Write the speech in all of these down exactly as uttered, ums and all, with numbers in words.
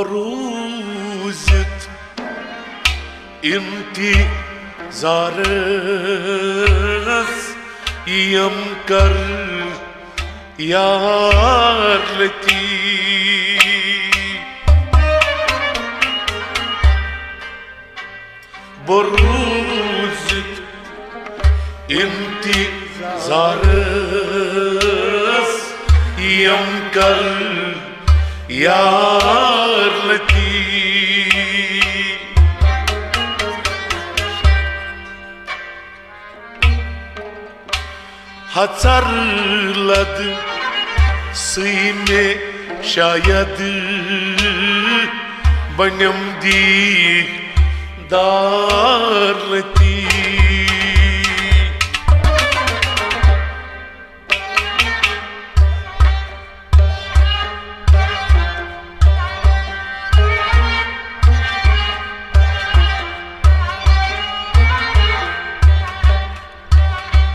روٗزِتھ اِنتِظارس، یِم کر یار لطیف۔ بہٕ روٗزِتھ اِنتِظارس، یِم کر یار لطیف۔ ہژر لد سٕے مےٚ شاید بنم دیٖدار لطیف۔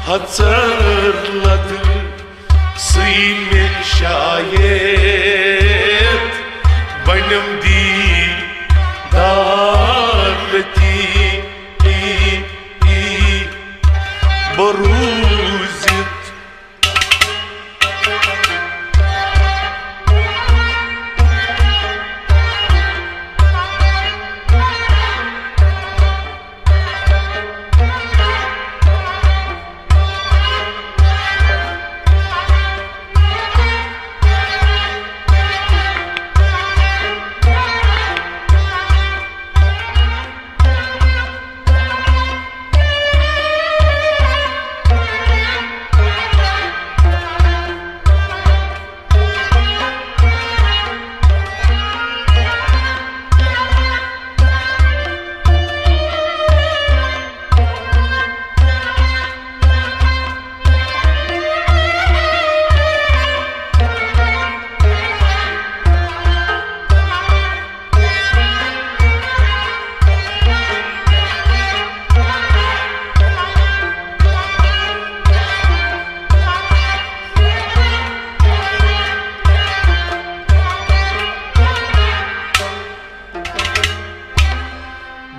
ہژر لد سٕے مےٚ شاید بنم دیٖدار لطیف۔ بہٕ روٗزِتھ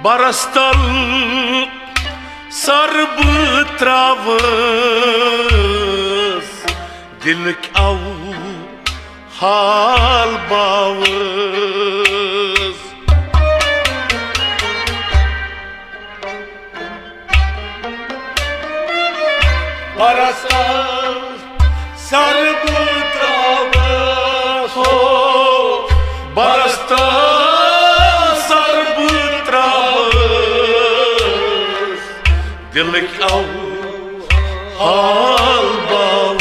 برس تل سر بہٕ تراوس، دِلٕکۍ او حال باوس۔ برس تل سر بہٕ تراوس، ہو، برس تل سر بہٕ تراوس، دِلٕکۍ او حال باوس۔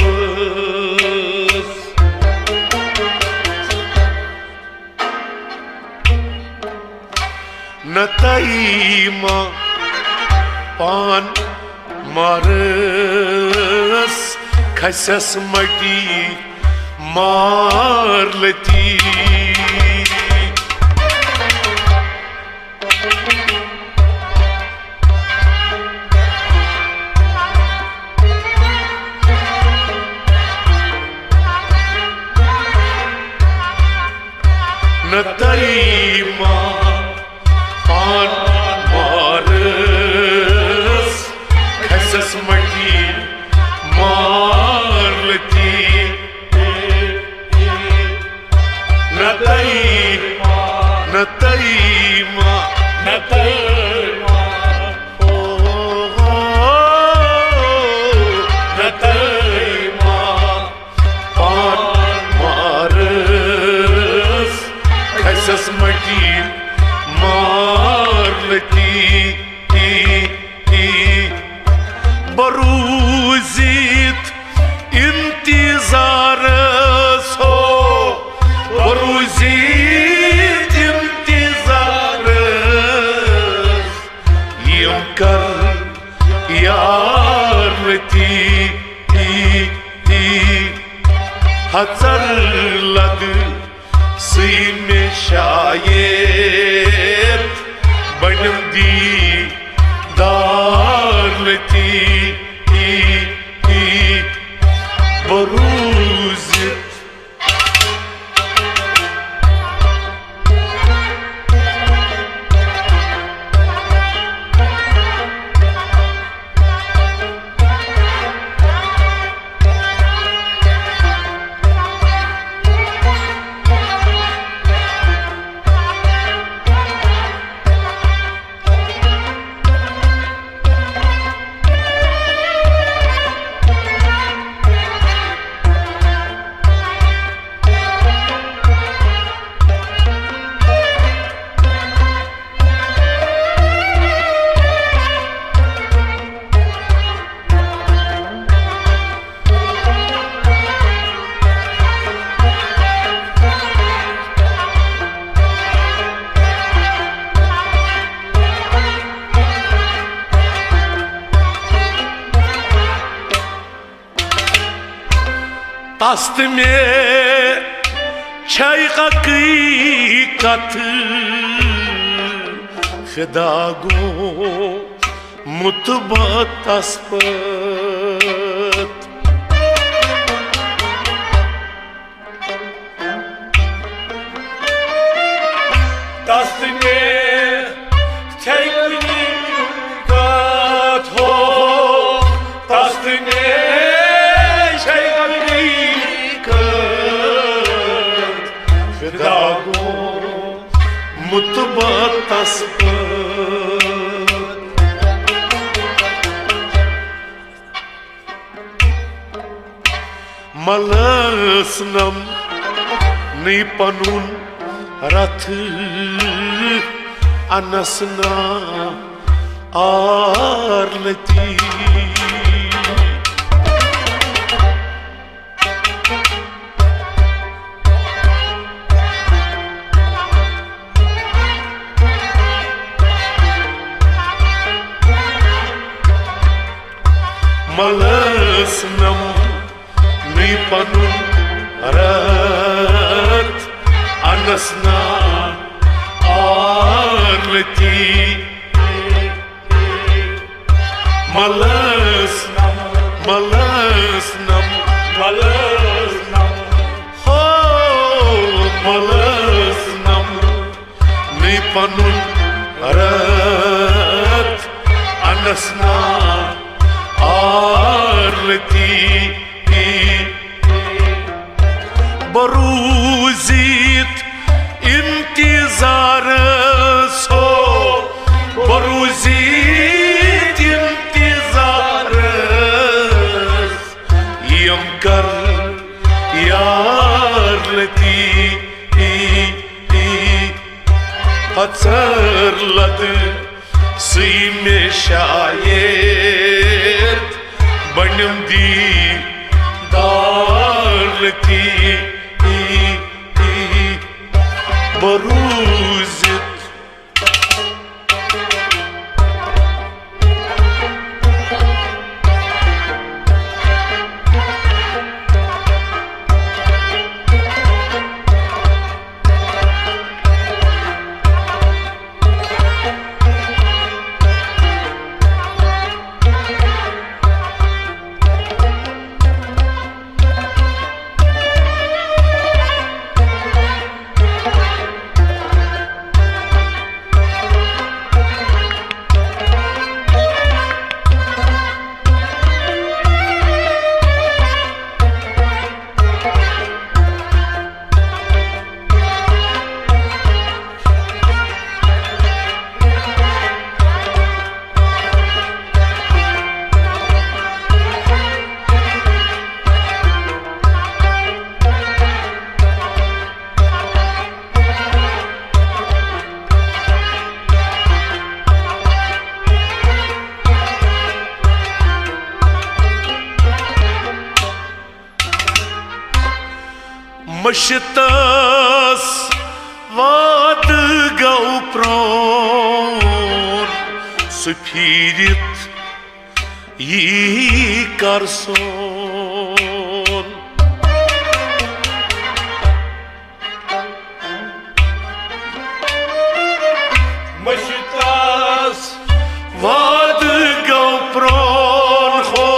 نتہٕ ما پان مارس، کھسس مٹی مار لطیف۔ نتہٕ ما پان مارس، کھسس مٹی مار لطیف۔ نتہٕ ما، نتہٕ ما، نتہٕ ما، او، نتہٕ ما پان مارس، کھسس مٹی مار لطیف۔ بہٕ روٗزِتھ اِنتِظارس، ہو، بہٕ روٗزِتھ اِنتِظارس، یِم کر یار لطیف۔ ہژر لد سٕے مےٚ شاید بنم دیٖدار لطیف۔ بہٕ روٗزِتھ تس تہٕ مےٚ چھے اکٕے کتھ، فدا گوٚمُت بہٕ تس پتھ۔ تس تہٕ مےٚ چھے کُنی کتھ ہو، تس تہٕ مےٚ چھے کُنی کتھ، فدا گوٚمُت بہٕ تس پتھ۔ ملس نم نی پنُن رتھ انس نا آرلتی۔ ملس نم نی پنُن رتھ انس نا آرلتی۔ ملس نم، ملس نم، ملس نم، ہو، ملس نم نی پنُن رتھ انس نا آرلتی۔ بروزیت انتظار سو، بروزیت انتظار یم کر یار لتی۔ پتھر لد سی میں شاید بنم دی دار لتی۔ بروزت مٔشتس وعدٕ گوٚو پرٛون، سُہ پھیٖرِتھ یی کر سون۔ مٔشتس وعدٕ گوٚو پرٛون ہو،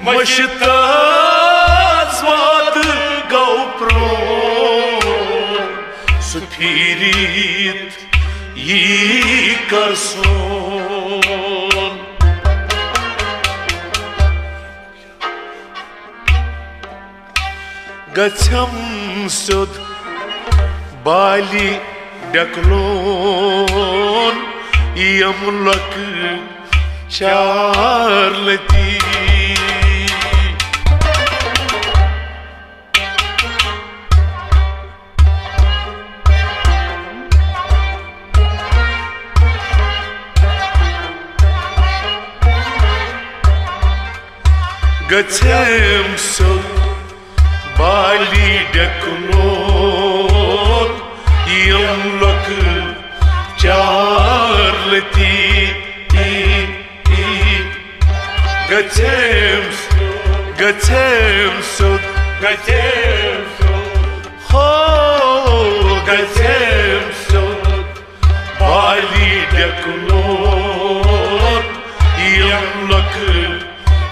مٔشتس وعدٕ گوٚو پرٛون، سُہ پھیٖرِتھ یی کر سون۔ گژھم سیوٚد بالی ڈکلون، یم لۄکہٕ چار لتی۔ گژھم سیوٚد بالی ڈکلون، یم لۄکہٕ چار لتی۔ گژھم، گژھم سیوٚد گژھٮ۪م سیوٚد، ہو، گژھٮ۪م سیوٚد۔ بالی ڈٮ۪کہٕ لوٚت یِم لۄکٕٹۍ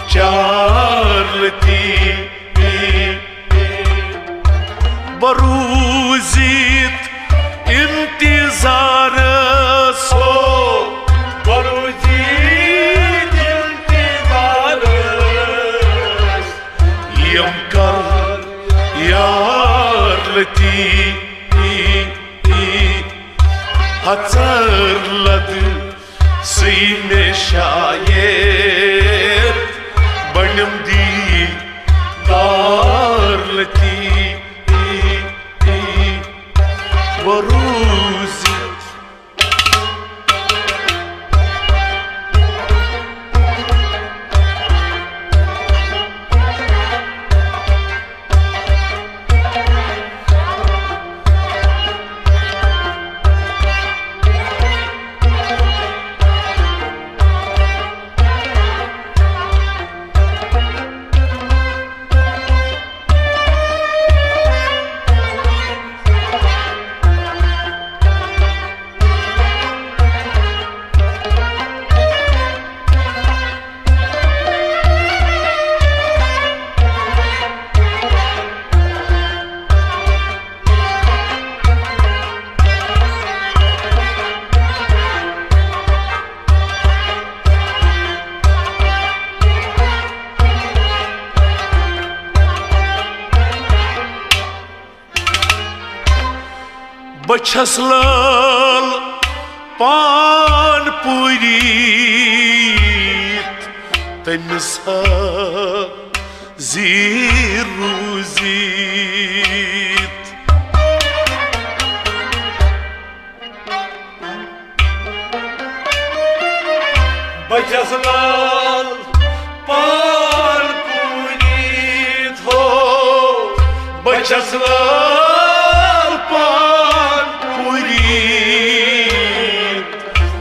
چار لٔتی۔ بہٕ روٗزِتھ انتظارس، ہو، بہٕ روٗزِتھ انتظارس۔ یِم کر یار لٔتی، ہژر لد سٕے مےٚ شاید بنم دیٖدار لٔتی۔ بہٕ روٗزِتھ۔ بہٕ چھَس لال پان پوٗرِتھ تٔمِس حٲضِر روٗزِتھ۔ بہٕ چھَس لال پان پوٗرِتھ، ہو، بہٕ چھَس لال پان پوٗرِتھ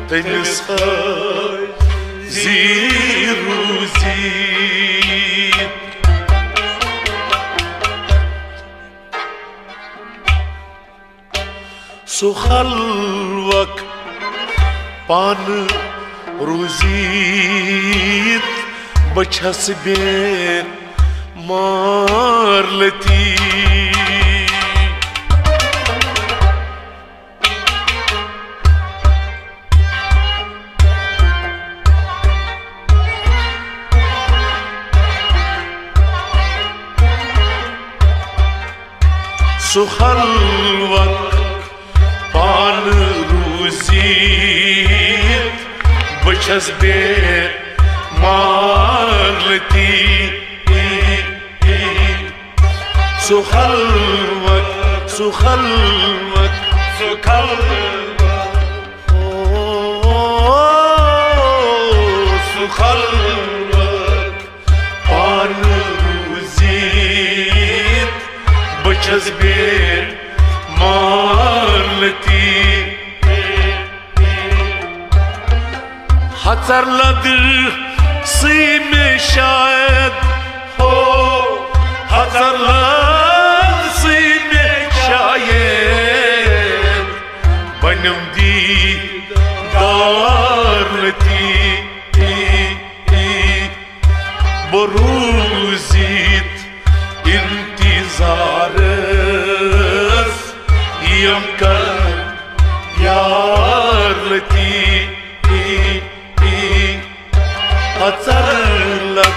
تٔمِس حٲضِر روٗزِتھ۔ سُہ خلوق پانہٕ روٗزِتھ بہٕ چھَس بے مار لٔتی۔ سُہ خلوت پانہٕ روٗزِتھ بہٕ چھَس بے مار لٔتی۔ سُہ خلوت، سُہ خلوت، سُہ خلوت، او، سُہ خلوت پانہٕ روٗزِتھ بہٕ چھَس بے مار لٔتی۔ ہژر لد سٕے مےٚ شاید، ہو، ہژر لد سٕے مےٚ شاید بنم دیٖدار لٔتی۔ بہٕ روٗزِتھ اِنتِظارَس یِم کَر یار لٔتی۔ ہَژَر لَد۔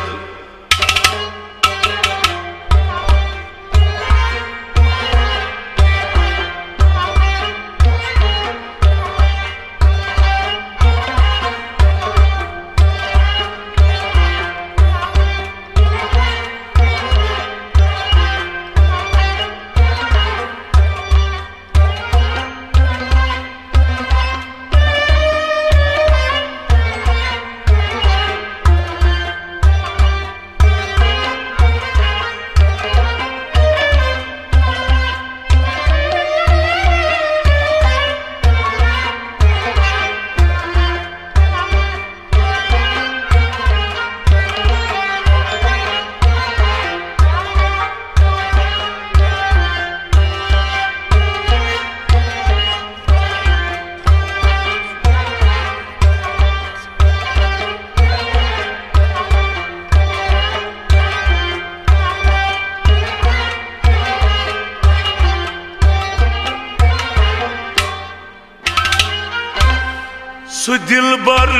دلبر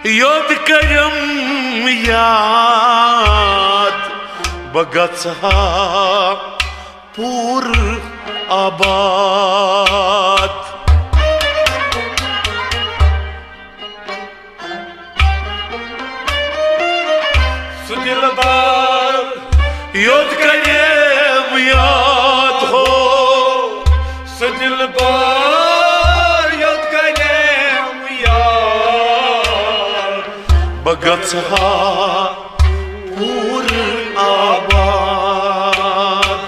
یوت کرم یاد، بہٕ گژھٕ ہا پوٗرٕ آباد۔ سُہ دلبر یوت کرم یاد ہو، سُہ دلبر یوت کرم یاد، بہٕ گژھٕ ہا پوٗرٕ آباد۔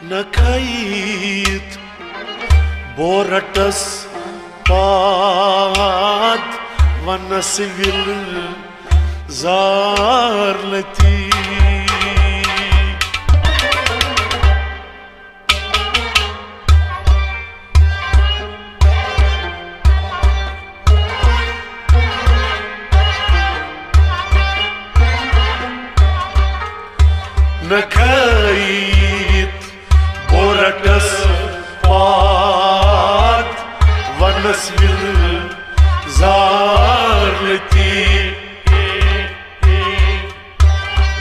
نہ کھیت بورٹس پاد، ونس ول زار لتی۔ نہ کھیت بورٹس پاد، ونس ول زار لتی۔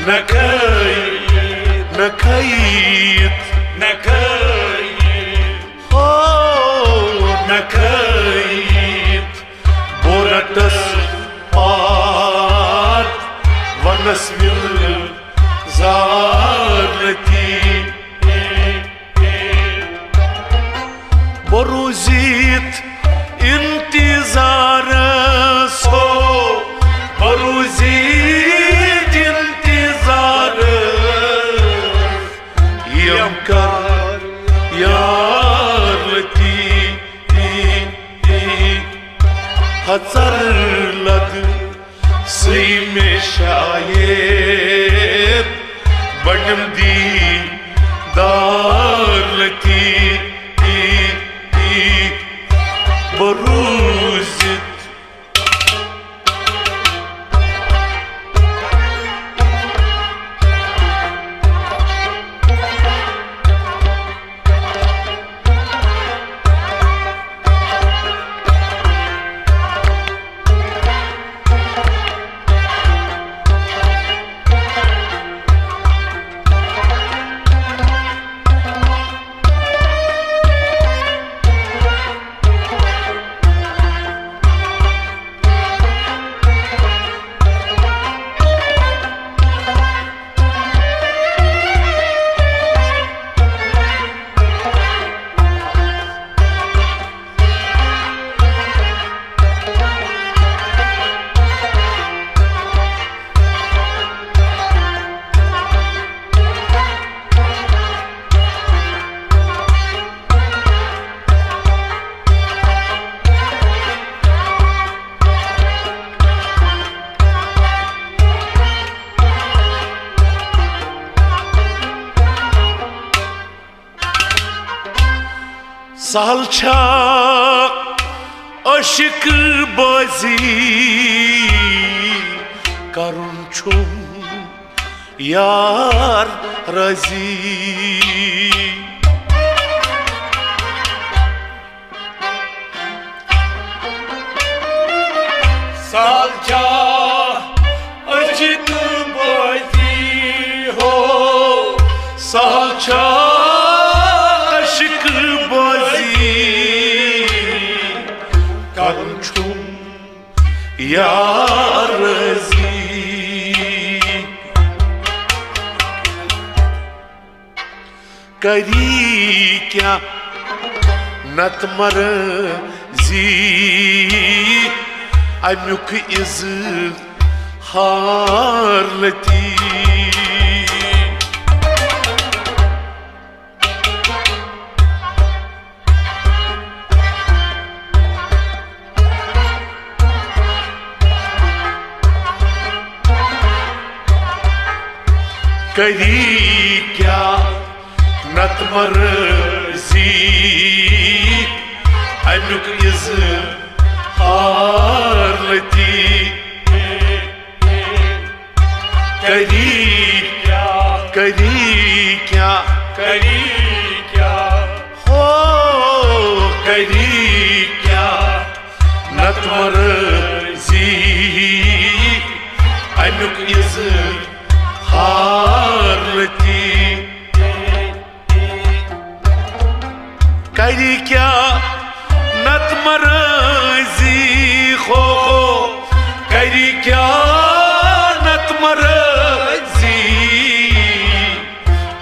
نہ کھیت، نہ کھیت، نہ کھیت، ہو، نہ کھیت بورٹس پاد، ونس ول زار لتی۔ بہٕ روٗزِتھ انتظارس ہو، بہٕ روٗزِتھ انتظارس، یم کر یار لتی۔ ہژر لد سُے مےٚ شاید بنم دیدار لتی، بہٕ روٗزِتھ۔ سہل چھا عشق بازی، کرُن چھُم یار رازی۔ سہل چھا عشق بازی ہو، سہل چھا عشق بازی، کرُن چھُم یار رازی۔ کری کیا نت مرضی، امیُک اظہار لتی۔ کری کیا نت مرضی، امیُک اظہار لتی۔ کری کیا، کری کیا، کری کری کیٛاہ نتہٕ مرضی، امیُک اظہار لطیف۔ کری کیٛاہ نتہٕ مرضی، ہو ہو، کری کیٛاہ نتہٕ مرضی،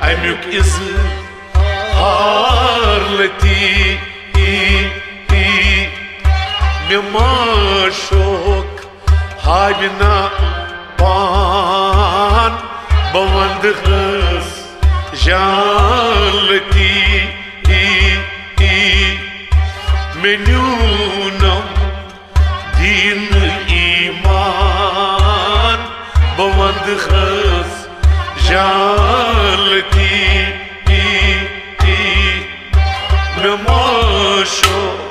امیُک اظہار لطیف۔ مےٚ ما شوق ہاوِ نہ پان، بہٕ ونٛدٕ حظ جان لطیف۔ مےٚ نیوٗنم دیٖن ایمان، بہٕ ونٛدٕ حظ جان لطیف۔ مےٚ ما شوق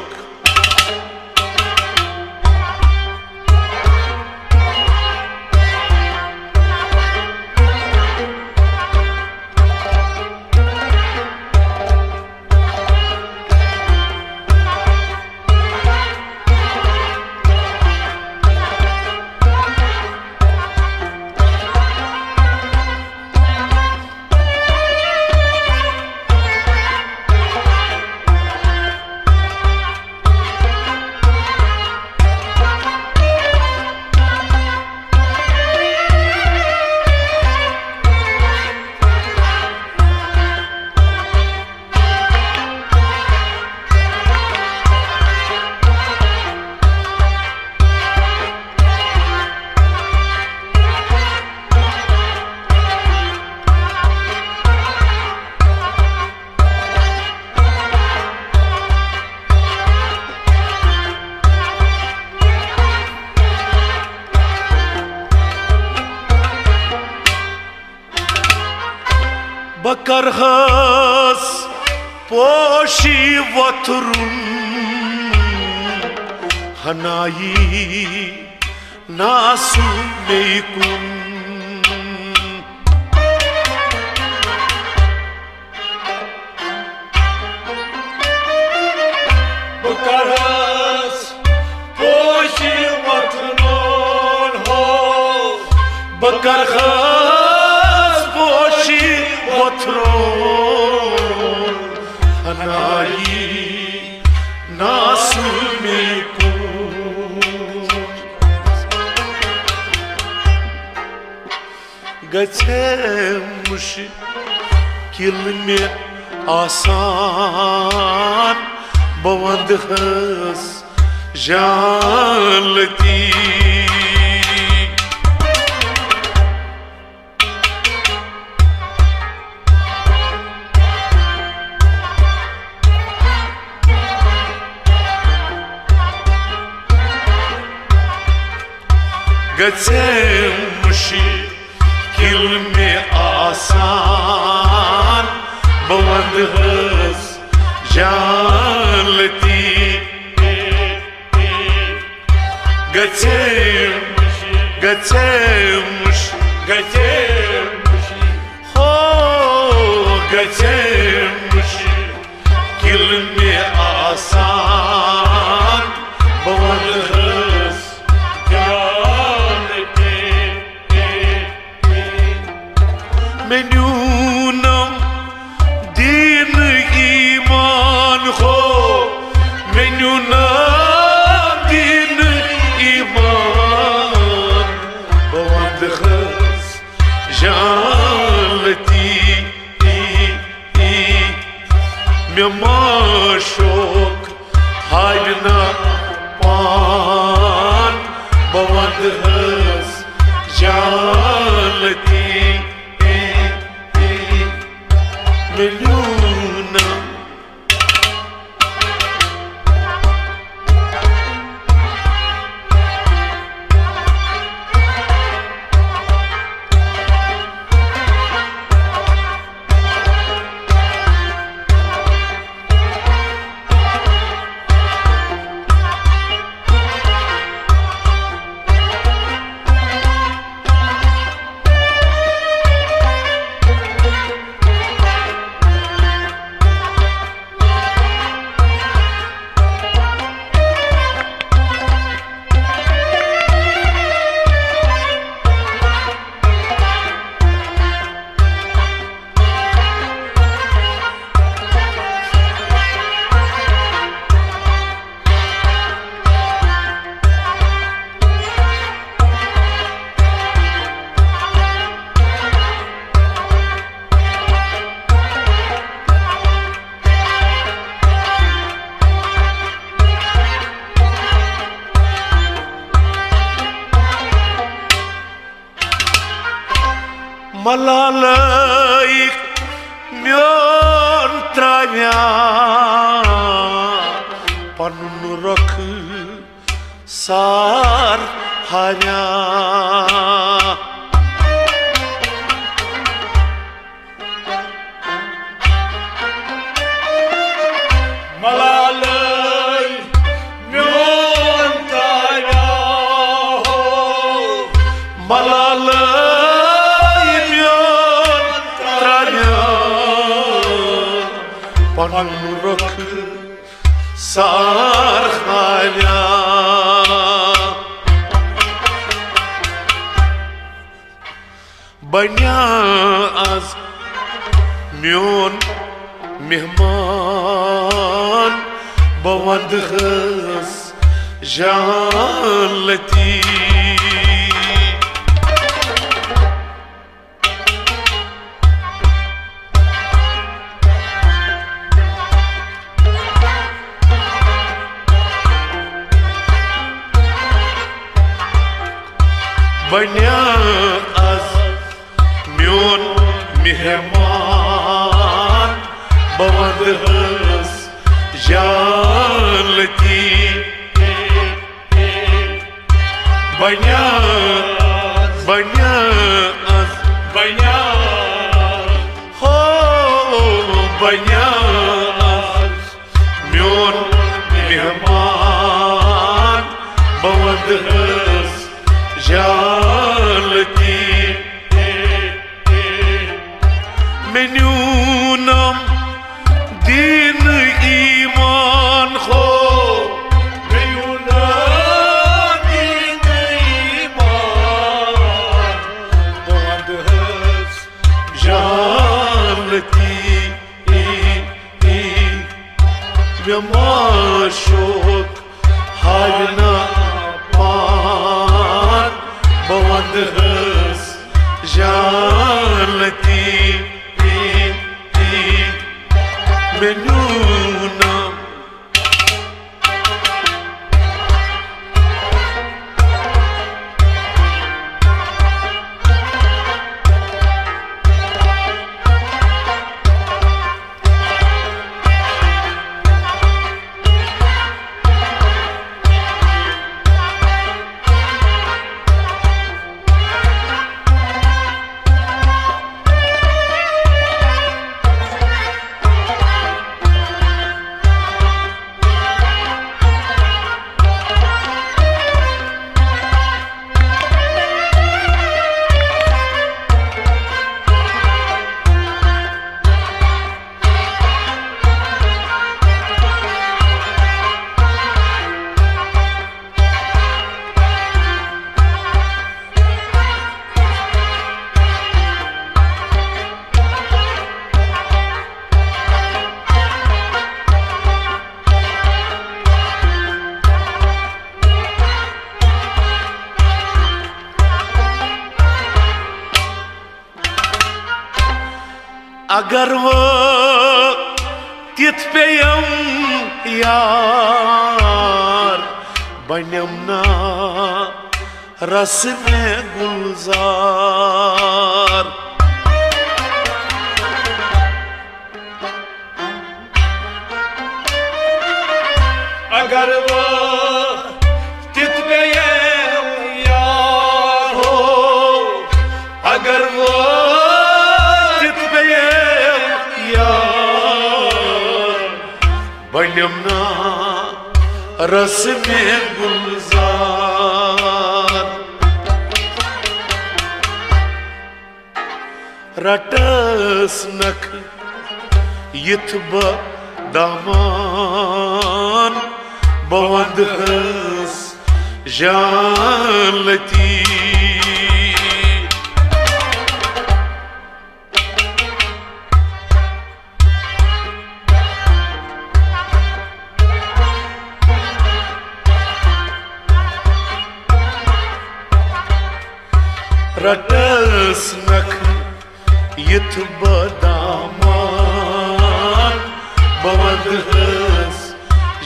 بہٕ کرہس پوشی وۄتھرُن ہنایی ناسُمے کُن۔ بہٕ کرہس پوشی وۄتھرُن ہو، بہٕ کرہس پوشی وۄتھرُن ہنایی ناسُمے کُن۔ گژھِ ہے مُشکِل مےٚ آسان، بہٕ ونٛدٕ حظ جان لطیف۔ گژھِ مُشکِل مےٚ آسان، بہٕ ونٛدٕ حظ جان لطیف۔ گژھِ، گژھِ مُش، گژھِ مُش، ہو، گژھِ مُشکِل مےٚ آسان، بہٕ ونٛدٕ حظ جان لطیف۔ مےٚ نیوٗنم دیٖن ایمان ہو، مےٚ نیوٗنم دیٖن ایمان، بہٕ ونٛدٕ حظ جان لطیف۔ مےٚ ما شوق ہاوِ نہ پان، بہٕ ونٛدٕ حظ جان لطیف۔ مےٚ نیوٗنم۔ ملالٕے میون ترٛاویا پنُن رۄخ سار ہاویا۔ ملالٕے میون ترٛاویا ہو، ملالٕے میون ترٛاویا، پنُن رۄخ سار ہاویا۔ بنیا از میون مہمان، بہٕ ونٛدٕ ہس جان لطیف۔ بنیا از میون مہمان، بہٕ ونٛدٕ ہس جان لطیف۔ بنیا، بنیا از، بنیا، ہو، بنیا از میون مہمان، بہٕ ونٛدٕ ہس جان لطیف۔ مےٚ نیوٗنم دیٖن ایمان ہو، مےٚ نیوٗنم دیٖن ایمان، بہٕ ونٛدٕ ہس جان لطیف۔ مےٚ معشوق ہاوِ نا پان، بہٕ ونٛدٕ ہس جان لطیف۔ مےٚ نیوٗنم اگر وۄنۍ تِتھ پیٚیم یار، بنیم نا رسمِ گُلزار۔ اگر وۄنۍ تِتھ پیٚیم یار ہو، اگر وۄنۍ تِتھ پیٚیم یار، بنیم نا رسمِ گُلزار۔ رٹس نکھ یِتھ بہٕ دامان، بہٕ ونٛدٕ ہس جان لطیف۔ رٹس نکھ یِتھ بہٕ دامان، بہٕ ونٛدٕ ہس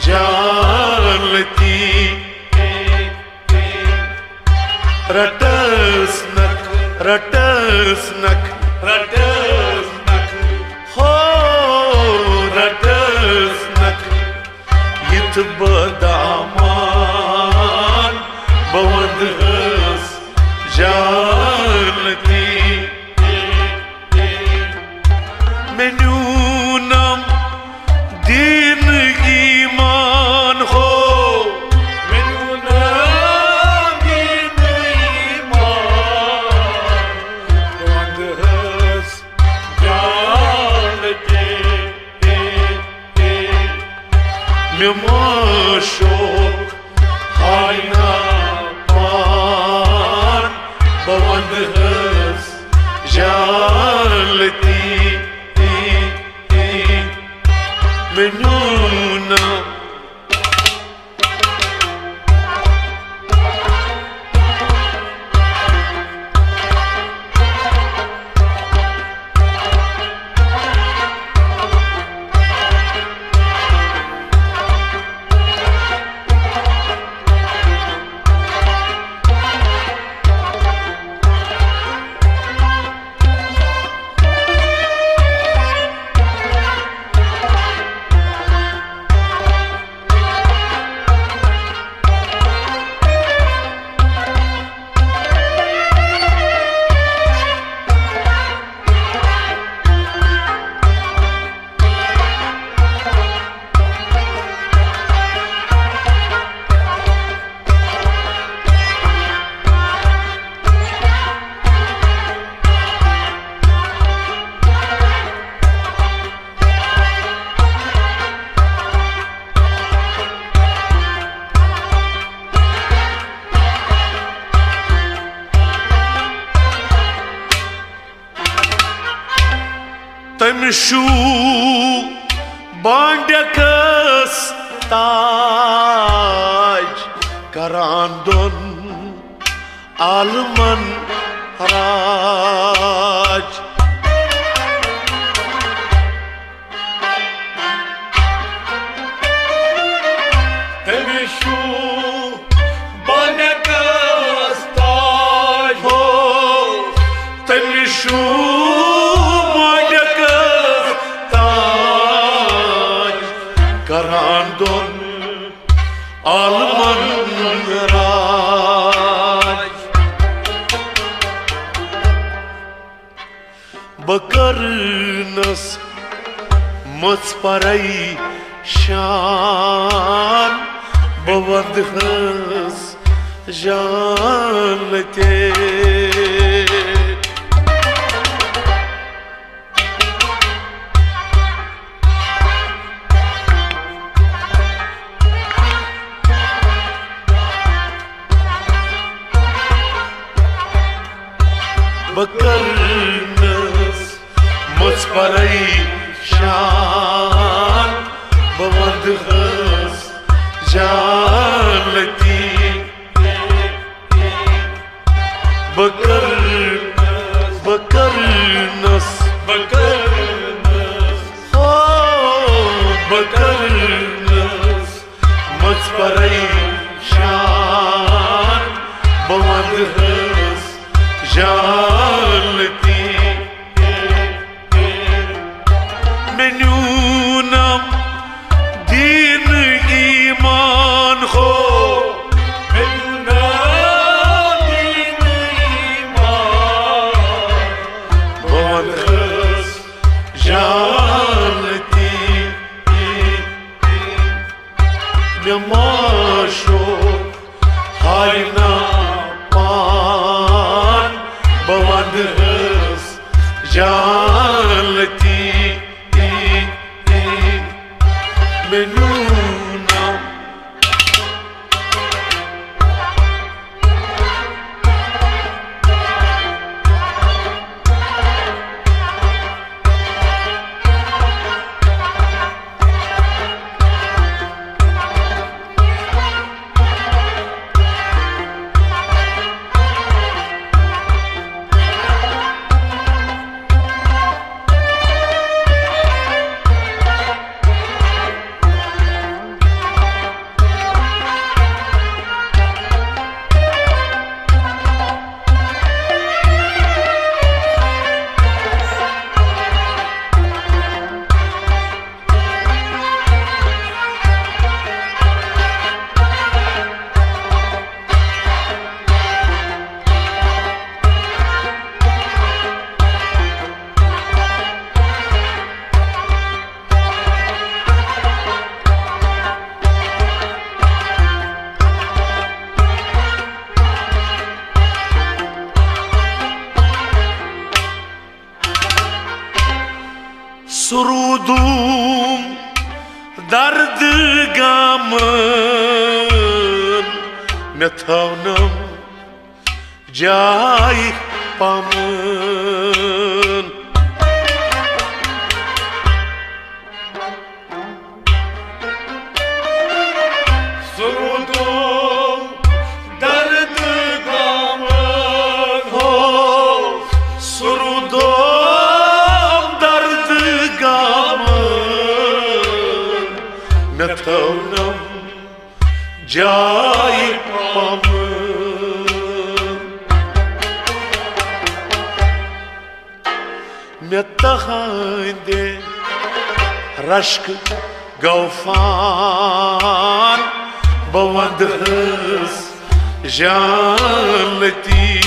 جان لطیف۔ رٹس نکھ رٹس نکھ، رٹس نکھ، ہو، رٹس نکھ، یتھ بہٕ دامان بہٕ ونٛدہس جالتی۔ مےٚ نیونم دین ایمان ہو، مےٚ نیونم دین ایمان، بہٕ ونٛدہس جالتی۔ مےٚ ما شوق ہاے نا پان، بہٕ ونٛدہس جالتی۔ مےٚ نیونم تٔمۍ شوٗ بانڈکس تاج، کران دۄن عالمن راج۔ تٔمۍ شوٗ بانڈکس تاج ہو، تٔمۍ شوٗ بانڈکس تاج، کران دۄن عالمن راج۔ بہٕ کرنس مژ پریشان، بہٕ ودہس جان تہِ۔ بہٕ کرنس مژ پریشان، بہٕ ودہس جالتی۔ بہٕ کرنس، بہٕ کرنس، بہٕ کرنس، ہو، بہٕ کرنس مژ پریشان، بہٕ ودہس جالتی۔ مےٚ نیونم دین ایمان ہو، مےٚ نیونم دین ایمان، بہٕ ودہس جالتی۔ مےٚ ما شوق ہاے نا پان، بہٕ ودہس جالتی۔ مےٚ نیونم روٗدُم دردٕ گامن، مےٚ تھٲونم جاے پامن۔ سُہ روٗدُم دردٕ گامن ہو، سُہ روٗدُم دردٕ گامن، مےٚ تھٲونم جاے پامن۔ مےٚ تہنٛدِ رشکہٕ گوفان، بہٕ ونٛدہس جان لطیف۔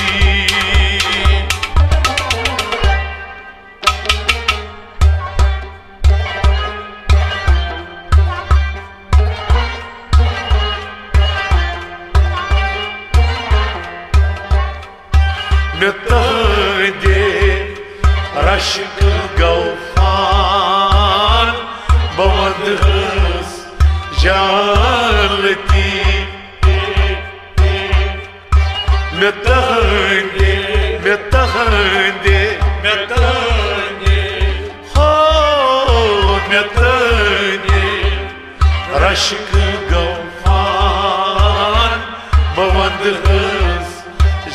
مےٚ تہنٛدِ رشکہٕ گوفان، بہٕ ونٛدہس جان لطیف۔ مےٚ تہنٛدِ، مےٚ تہنٛدِ، مےٚ تہنٛدِ، ہو، مےٚ تہنٛدِ رشکہٕ گوفان، بہٕ ونٛدہس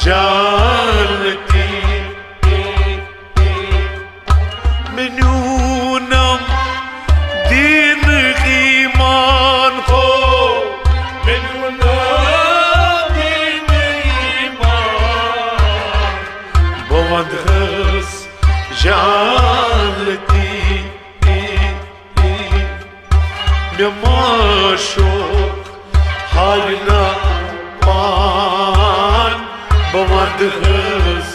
جان لطیف۔ مےٚ نیوٗنم دیٖن ایمان ہو، مےٚ نیوٗنم دیٖن ایمان، بہٕ ونٛدہس جان لطیف۔ مےٚ معشوق ہارِ نہ پان، بہٕ ونٛدہس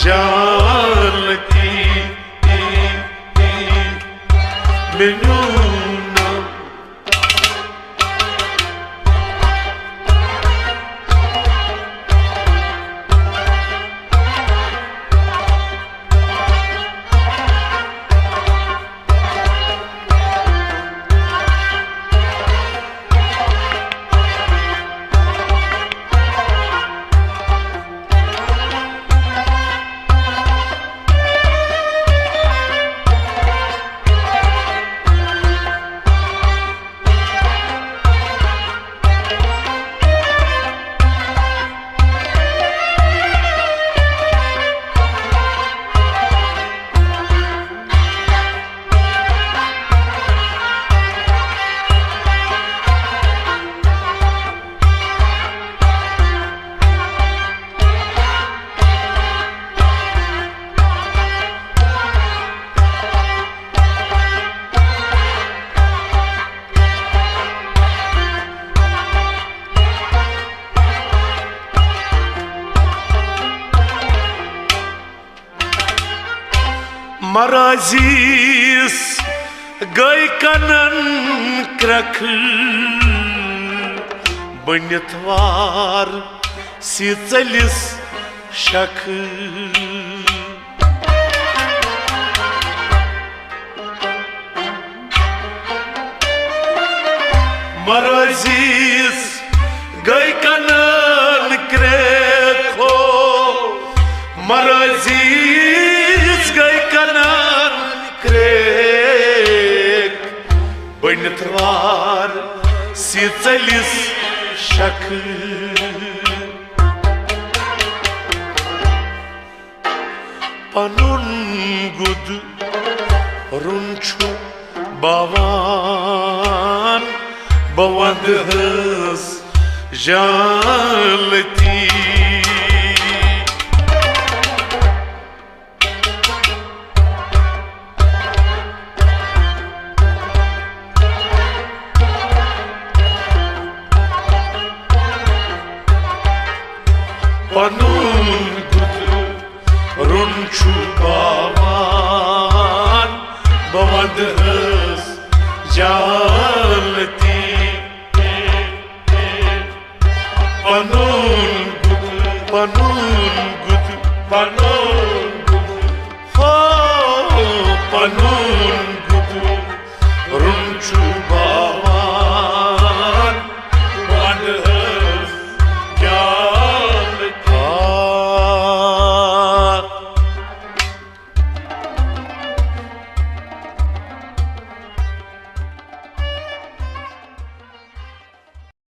جان لطیف۔ مےٚ نیوٗنم مراضیس گٔے کنن کرٛکھٕ، بٔنِتھ وار سی ژٔلِس شکھٕ۔ مراضیس گٔے کنن کرٛکھ ہو، مراضیس گٔے کنن کرٛکھ، بٔنِتھ وار سی ژٔلِس شکھٕ۔ پنُن گُد روٚن چھُ باوان، بہٕ ونٛدہس جان لطیف۔ پنُن گُد روٚن چھُ باوان، بہٕ ونٛدہس جان لطیف۔ پنُن گُد، پنُن گُد، پنُن گُد، ہو، پنُن